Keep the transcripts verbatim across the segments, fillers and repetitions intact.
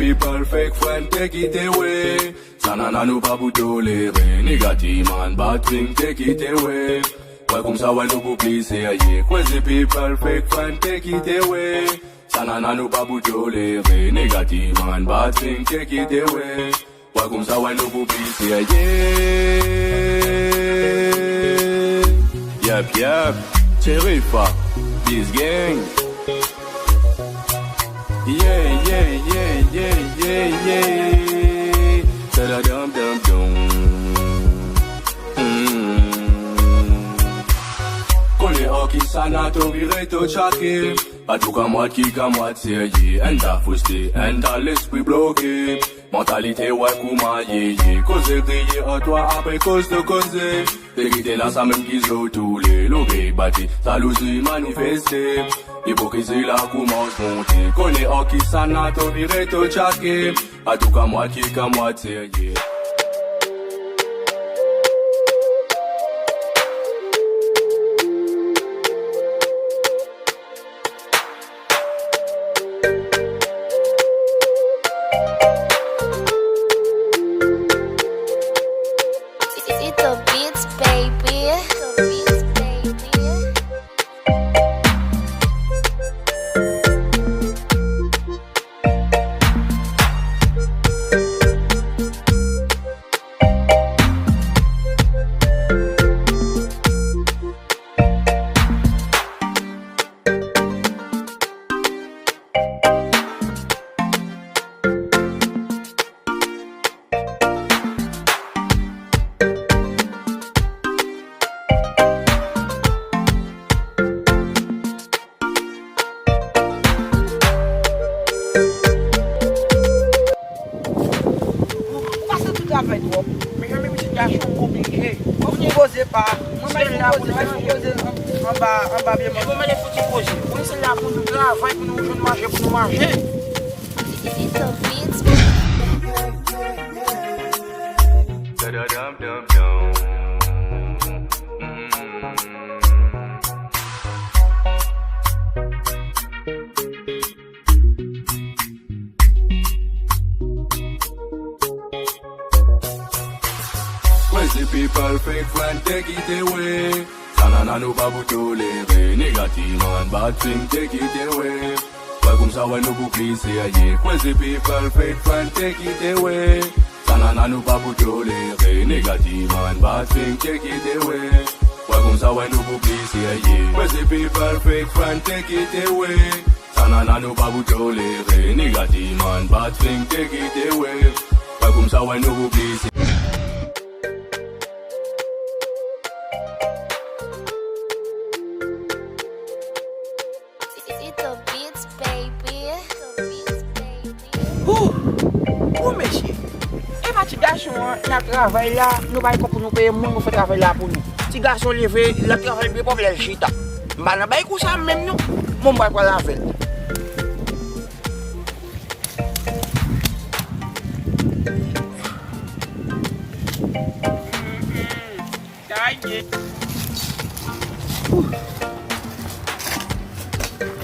People fake friend, take it away. Sa nana nou pa pou tolere. Negative man, bad thing, take it away. Wè koumsa wè nou pou pli serye. Crazy people, fake friend, take it away. Sa nana nou pa pou tolere. Negative man, bad thing, take it away. Wè koumsa wè nou pou pli serye. Yep, yep. Cherifa, this gang. Yeah, yeah, yeah, yeah, yeah, yeah. Tadadam, dam, dam. Mm. Konnen an ki sa Nato vire to tchake. Pa tou kamwad ki kamwad serye. N ta fwiste, n ta lespri bloke. Mantalite wè kouman ye ye. Koze griye an twa apre koz de koze. Te kite la sa menm ki zo toule. Logey bate, jalouzi manifeste. Ipokrizi la koumans monte. Konnen an ki sa Nato vire to tchake. Pa tou kamwad ki kamwad serye. It's the beats, baby. Ou pase tout travay twòp. Men jan pitit gason oblije. Ou vin poze pa. Mwen mèt fon poze, mèt fon poze anba, anba pye mwen. Mwen mèt fouti poze. Wi, se la pou nou travay, pou nou jwenn manje, pou nou manje. It's the beats. Crazy people, fake friend, take it away. Sa nana nou pa pou tolere. Negative man, bad thing, take it away. Wè koumsa wè nou pou pli serye. Crazy people, fake friend, take it away. Sa nana nou pa pou tolere. Negative man, bad thing, take it away. Wè koumsa wè nou pou pli serye. Crazy people, fake friend, take it away. Sa nana nou pa pou tolere. Negative man, bad thing, take it away. Wè koumsa wè nou pou pli serye. It's the beats, baby. Hou! Hou, mesye! E pa ti gason an nan travay la, nou bay kòb pou nou peye moun pou fè travay la pou nou. Ti gason leve, l ap travay byen pwòp, lè l chita. M pa nan bay kou sa menm non. Bon, m pral pale avè l. Sa ye.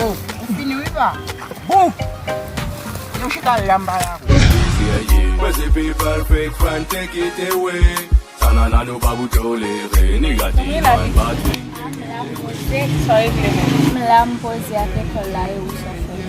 Oh, ou fini wi pa? Bon. Yo chita la m pa la. Crazy people, fake friend, take it away. Sa nana nou pa pou tolere. Negative man, bad thing. M la, m poze. Sa regle menm? M la, m poze ak lekòl la, e ou sa fè?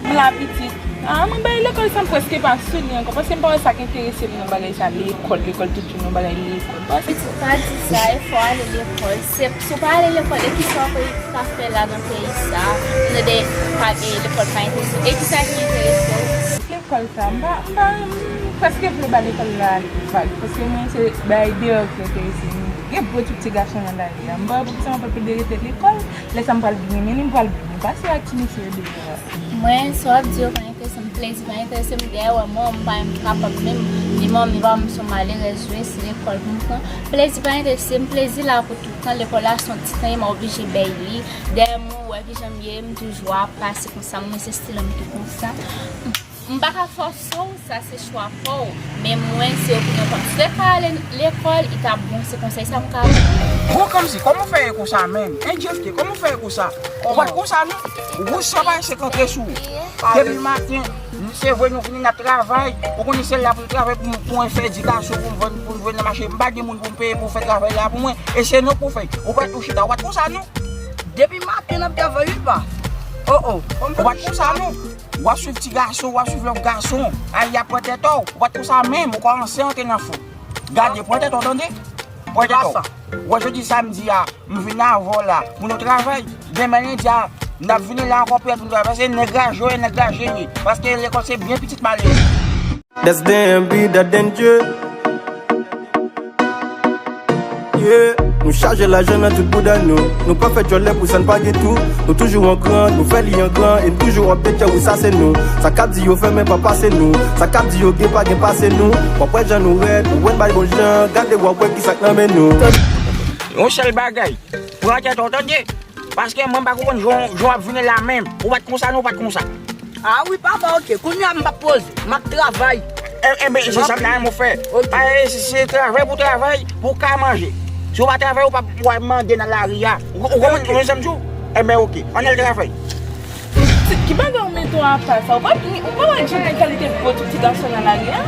M la pitit. Ah, mwen bay lekòl sa, m prèske pa sou li ankò, paske m pa wè sa k enterese m nan bagay sa, lekòl, lekòl, tout jounen yon bagay lekòl. Pitit, pa di sa, e fò w ale lekòl. Se, si w pa ale lekòl, e kisa w ka fè la nan peyi sa? Tande, pa, e, lekòl pa enterese w. E kisa ki enterese w? Lekòl sa, m pa, m pa, m prèske vle ba lekòl la vag, paske mwen se bay deyò ki enterese m. Gen gwo tout ti gason nan lari a. M pa wè poukisa m ap ap rete lekòl. Lè sa m pral byen, men li m pral byen pase ak ti mesye yo deyò a. Mwen, sa w ap di yo pa enterese m, plezi pa enterese m. Dèyè wè mwen, m pa menm kapab menm di manmi pa m se yon malerèz, wi, se lekòl pou m pran. Plezi pa enterese m, plezi la pou tout tan, lekòl la se yon ti tan, e m oblije bay li. Dèyè mwen, ou wè kijan m ye, m toujou ap pase konsa, mwen se estil an m ki konsa. M pa ka fòse w, sa se chwa pa w. Men mwen, se opinyon pa m. Si w te ka ale lekòl, li t ap bon, se konsèy sa m ka ba w. Bon, Kamzi, kòman w fè ye konsa menm? Hein, Jeff T, kòman w fè ye konsa? Ou pa t konsa non. Ou sa pa eseye antre sou ou. Depi maten, m, Se vre nou vini n ap travay. Ou konnen se la pou nou travay pou, pou mwen fè di gason pou m vann, pou m vann nan mache. M pa gen moun pou m peye pou fè travay la pou mwen. E se nou pou fè. Ou pa t ou chita, ou pa t konsa non. Depi maten n ap travay wi pa. Oh oh. Ou pa t konsa non. W ap swiv ti gason, w ap swiv lòt gason. Ay, y ap pran tèt ou. Ou pa t konsa menm, ou kòmanse antre nan fou. Gade, pran tèt ou tande. Pran tèt ou. Wè jodi samdi a, m vin avè w la pou nou travay. Demen lendi a, n ap vini la ankò pou nou travay. Paske nèg raje yo, nèg raje ye. Paske lekòl se byen pitit malere. That's damn be that danger. Yeah. Nou chaje lajan nan tout bouda nou. Nou pa fè djòlè pou sa n pa gen tou. Nou toujou an gran, nou fè li an gran. E n toujou ap detya wi sa se nou. Sa k ap di yo fè men pa pase nou. Sa k ap di yo gen pa gen pase nou. W ap wè jan nou rèd, nou wèd bay bon jan. Gade w ap wè ki sa k nan men nou. Yon sèl bagay, pran tèt ou tande. Paske mwen m pa konprann jan, jan w ap vini la menm. Ou pa t konsa non, ou pa t konsa. Ah wi papa, ok. Kounye a m p ap poze. M ap travay. E, e, men se sa m ta renmen w fè. Ok. Pa, e, se, se travay pou travay, pou w ka manje. Si w pa travay, ou p ap, ou p ap mande nan lari a. Ou, ou konprann, ou konprann sa m di w? Enben, ok. Ann al travay. Ti, ki bagay ou mete w apa sa? Ou pa, ou pa wè jan de kalite gwo tout ti gason nan lari a?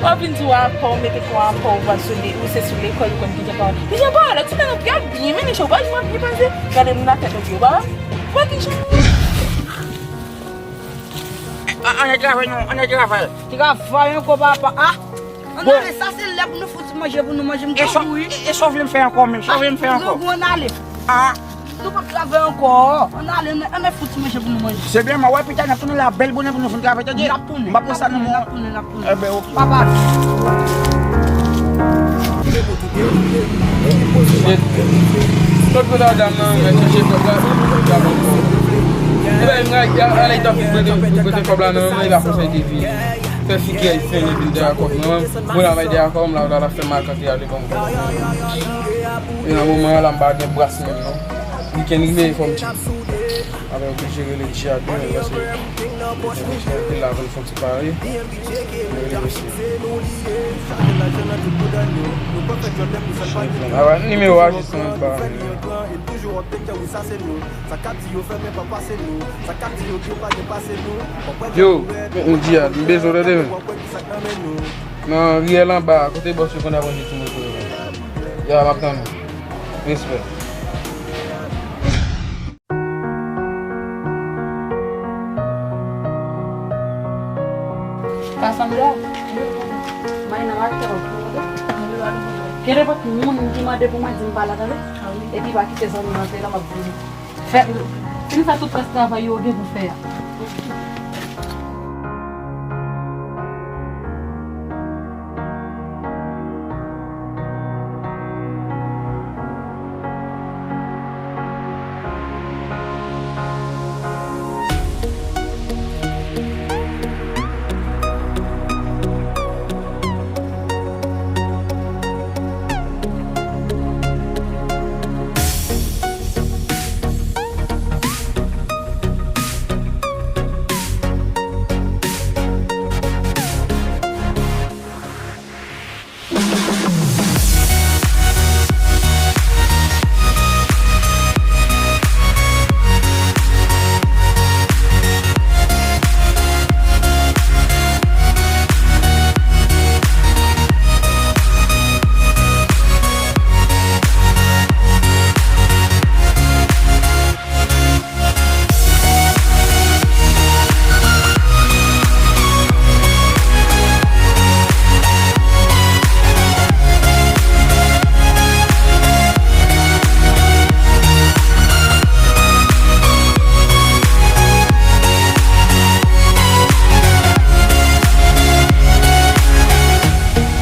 Ou ap vin di w apa, ou mete kò w apa, ou pa sou li, ou se sou lekòl, ou konn ki jan pawòl. Ki jan pawòl la? Ti nèg ap byen, men nèg yo pa jan ap byen panse. Gade moun atè nou yo, papa. Ou pa ki jan. Ann al travay non, ann al travay. Travay ankò papa. Ah! Ann ale, sa se lè pou nou fout ti manje pou nou manje, m grangou wi. E sa w vle m fè ankò menm? Sa w vle m fè ankò? Grangou, ann ale. Ah. Nou p ap travay ankò. Ann ale, ann, ann fout ti manje pou nou manje. Se byen, m a wè pita n ap tounen la bèl bonè pou nou fin travay, tande? N ap tounen. M ap pran sa nan men w. N ap tounen, n ap tounen. Enben, ok. Papa. Lòt kote a dam nan, mwen chèche kòb la, dam ankò. Ebyen, mwen, alè, dam, mwen te, mwen te kòb la nan men mwen, e la konsa li te vini. Fè figi a, li fè li vin dèyè kòb nan men mwen. Mwen la, mwen dèyè kòb la, la, la fè makak, li ale ban m kòb. E nan moman an la, m pa gen bras menm non. Wikenn rive, fò m tcheke. Avè oblije rele Djihad wi, paske mwen se anpil la, fò m fè ti pare. Mwen rele mesye. Awa, nimewo a jis nan ba. Yo, m Djihad, m bezwen w tande men. Nan riyèl anba a, kote bòs yo konn ap ranje ti moto yo. Ya, m ap tann ou. Respè. Cassandra, Marina, gen nenpòt moun ki mande pou mwen, di m pa la, tande? Epi pa kite zanmi m antre la, m ap vini. Fè, fin fè tout rès travay yo gen pou fè a.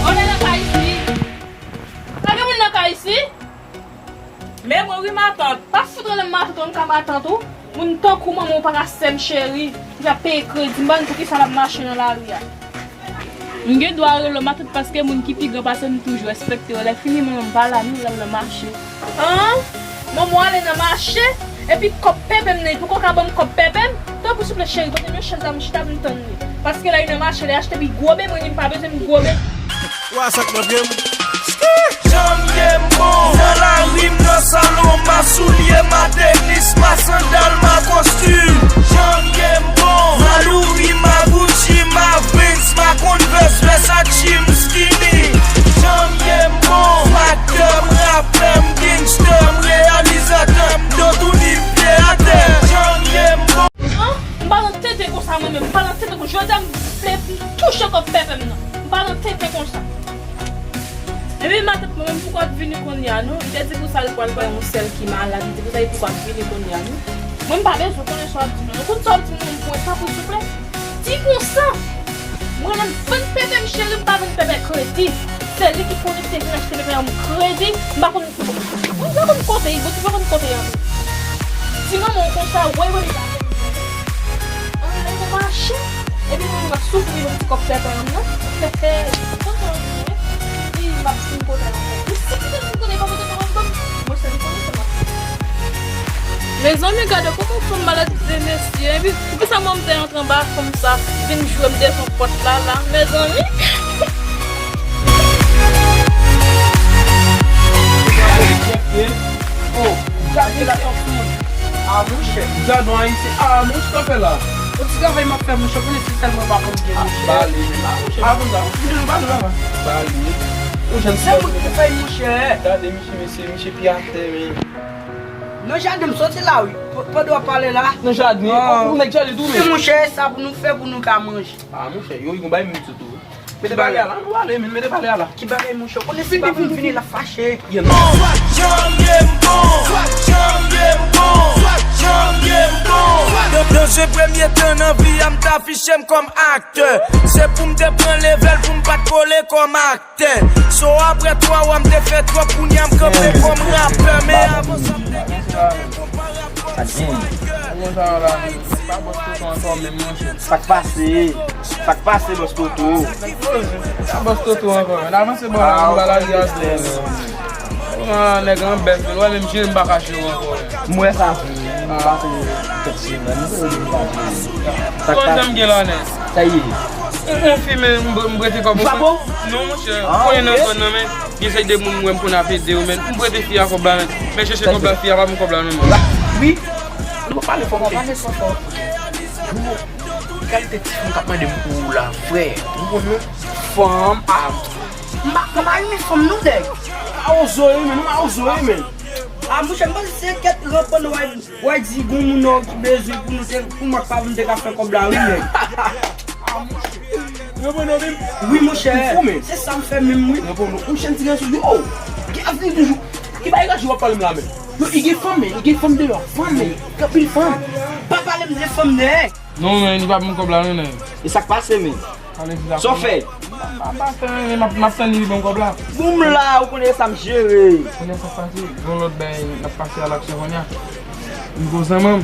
On est dans Haïti. Pa gen moun nan kay isi? Men mwen wi matant. Pa fout rele m matant, ou m ka matant ou. Moun tankou manman ou pa ka sè m cheri. Li ap peye kredi, m pa konn poukisa l ap mache nan lari a. M gen dwa rele w matant paske moun ki pi gran pase m toujou respekte yo. Lè fini manman m pa la non, lè m nan mache. An? Manman w ale nan mache? Epi kòb pèpè m nan, li poko ka ban m kòb pèpè m? Tanpri souple cheri, pote m yon chèz la m chita pou m tann li. Paske lè li nan mache, li achte pi gwo ben, mwen menm m pa bezwen m gwo ben. Wa sa k nan pye m. Jan m ye m bon. Nan lari m nan salon, ma soulye, ma tenis, ma sandal, ma kostim. Jan m ye m bon. Ma louri, ma boutik. Vini kounye a non. M te di pou sa l pral bay yon sèl ki malad. M di pou sa e pou pa vini kounye a non. Mwen m pa bezwen konnen sa w ap di non. Ou konn sa w ap di non, m pran sa pou souple. Di konsa. Mwen menm vann pepe m cheri, m pa vann pepe kredi. Se li ki konekte vin achte pepe an m kredi. M pa konn, mwen pa konn kote, bon, m pa konn kote an. Di manman w konsa, woy woy. An lè w mache. Epi mwen m ap soufri pou ti kòb pèpè an nan. Pèpè, kontan wi. Epi m ap fin kote ankò. Ou si ki te fin kote pa kote pa konn konn. Mwen se li konnen se m ap. Mezanmi, gade kòman fanm malad vle mesye. Epi poukisa mwen m te antre anba fanm sa vin jwe m devan pòt la la. Mezanmi. Oh, gade la tankou. Ah, monchè. Gadon ayisyen. Ah, monchè, sa fè la. Yon ti travay m ap fè, monchè, konnen si sèlman pa konn gen, monchè. Bale, men la, monchè. Ah, konn sa. Monchè, nou bale la, la. Bale. Monchè, se moun ki fè, monchè. Gade, misye, mesye, misye pi atè, men. Nan jaden, m soti la, wi. P-, pandan w ap pale la. Nan jaden? Ah. Ou nèg jaden tou, men. Men, monchè, sa pou nou fè, pou nou ka manje. Ah, monchè, yo, yon bagay m sot tou. Mete bagay a la, nou ale, men mete bagay a la. Ki bagay, monchè? Konnen si pa pou vini la fache. Swat janm ye m bon, swat janm ye m bon, swat janm ye m bon. Nan, nan zen premye tan nan vi a, m t afiche m kòm aktè. Se pou m te pran level pou m pa t kole kòm aktè. So apre twa wa, m te fè twòp, kounye a m kanpe kòm rapè. Men avan sa, m te gen tan pou m pa rapò. Sa k gen? Kòman sa va la? Pa bòs Toto ankò menm, monchè. Sa k pase? Sa k pase, bòs Toto? Pa bòs Toto ankò, men avanse bò la, nou ba lari a tou. Kòman nèg an bèf, men wè menm je m pa kache w ankò. M wè sa vre, m pa konn tèt se mwen, m konn pa vre. Sa k pase? Kòman jan m gen la, nèg? Sa ye? M, m fi, men m, m prete kòb ou fè? Non, monchè, konnen nan zòn nan, men gen sèk de moun m wè m konn ap ede yo, men m prete fi a kòb la, men. Men chèche kòb la, fi a pa ban m kòb la, non, non. Wi. Nou pa pale fò, monchè. Pale fò, fò. Bro, ki kalite ti fanm k ap mande m pou ou la, frè? Ou konn fanm a. M pa, m pa renmen fanm non, nèg. Mawozo ye, men, nou mawozo ye, men. Ah, monchè, m panse se kèk ranpan w al, w al di gon moun nò ki bezwen pou nou te, pou mwen k pa vin te ka fè kòb la, wi, nèg. Ranpan w menm? Wi, monchè. Ou fou, men. Se sa m fè menm, wi. Ranpan w, monchè, m ti gason, yo. Gen avni toujou. Ki bagay raje w ap pale m la, men? Yo, li gen fanm, men, li gen fanm deyò. Fanm, men, gen anpil fanm. Pa pale m de fanm, nèg. Non, men, li pa ban m kòb la, non, nèg. E sa k pase, men? Sa w fè? M pa, m pa fè anyen, m ap, m ap tann li ban m kòb la. Bon, m la, ou konnen sa m jere. Konnen sa k pase, gen yon lòt bagay n ap pase a laksyon kounye a. M gon zanmi m,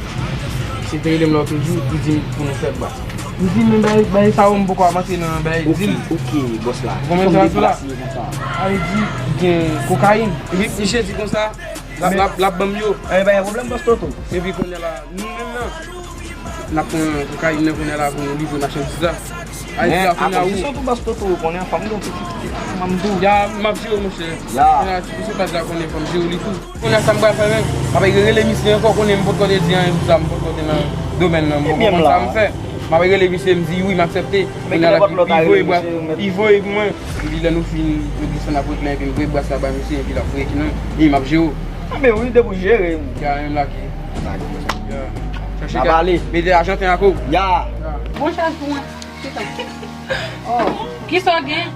se te rele m lòt jou, li di m pou nou fè bas. M di, men bagay, bagay sa yo, m poko ap antre nan bagay dil. Ok, ok, bòs la. Ou konprann sa m di la? A li di, gen kokayin. Epi misye di konsa, l ap, l ap, l ap ban m yo. Anyen, pa gen pwoblèm, bòs Toto. Epi kounye a la, nou menm nan, n ap pran kokayin nan kounye a la pou nou livre machandiz la. Ayiti a kounye a ou. Atann, tou bòs Toto, ou konnen fanm gen pitit, manm tou. Ya, m ap jere w, monchè. Ya. Kounye a ti pousantaj la konnen fò m jere w li tou. Kounye a sa m pral fè menm? M ap rele misye ankò, konnen m potko te di anyen sou sa, m potko te nan domèn nan, m poko konn sa m fè. M ap rele misye, m di wi, m aksepte. Kounye a la, li voye bras, li voye pou mwen. Epi lè nou fin, nou desann ap regle, epi m voye bras la bay misye, epi l ap voye ki non. E m ap jere w. Anben wi, depi w jere m. Ya, menm la ki. Ya. Chèche kèk. Mete ajanten ak ou. Ya. Ya. Bon chans pou mwen. Chita. Oh, kisa w gen?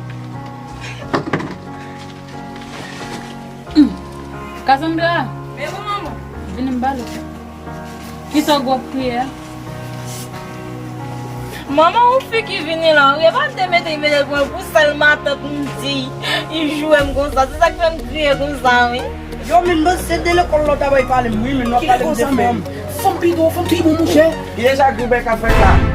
Hmm. Cassandra. Men wi, manman. Vini m pale. Kisa w gwo ap kriye a? Manman, yon fi ki vini la, wi, e pa m te mete, mete l pou mwen pou sèl matant m di, li joure m konsa. Se sa k fè m kriye konsa, wi. Yo, men, bon, se de lekòl lòt ap pale m, wi, men nou ap pale m de fanm. Fanm pi bon, fanm pi bon, monchè. Ki deja gwo bèk ap fèt la.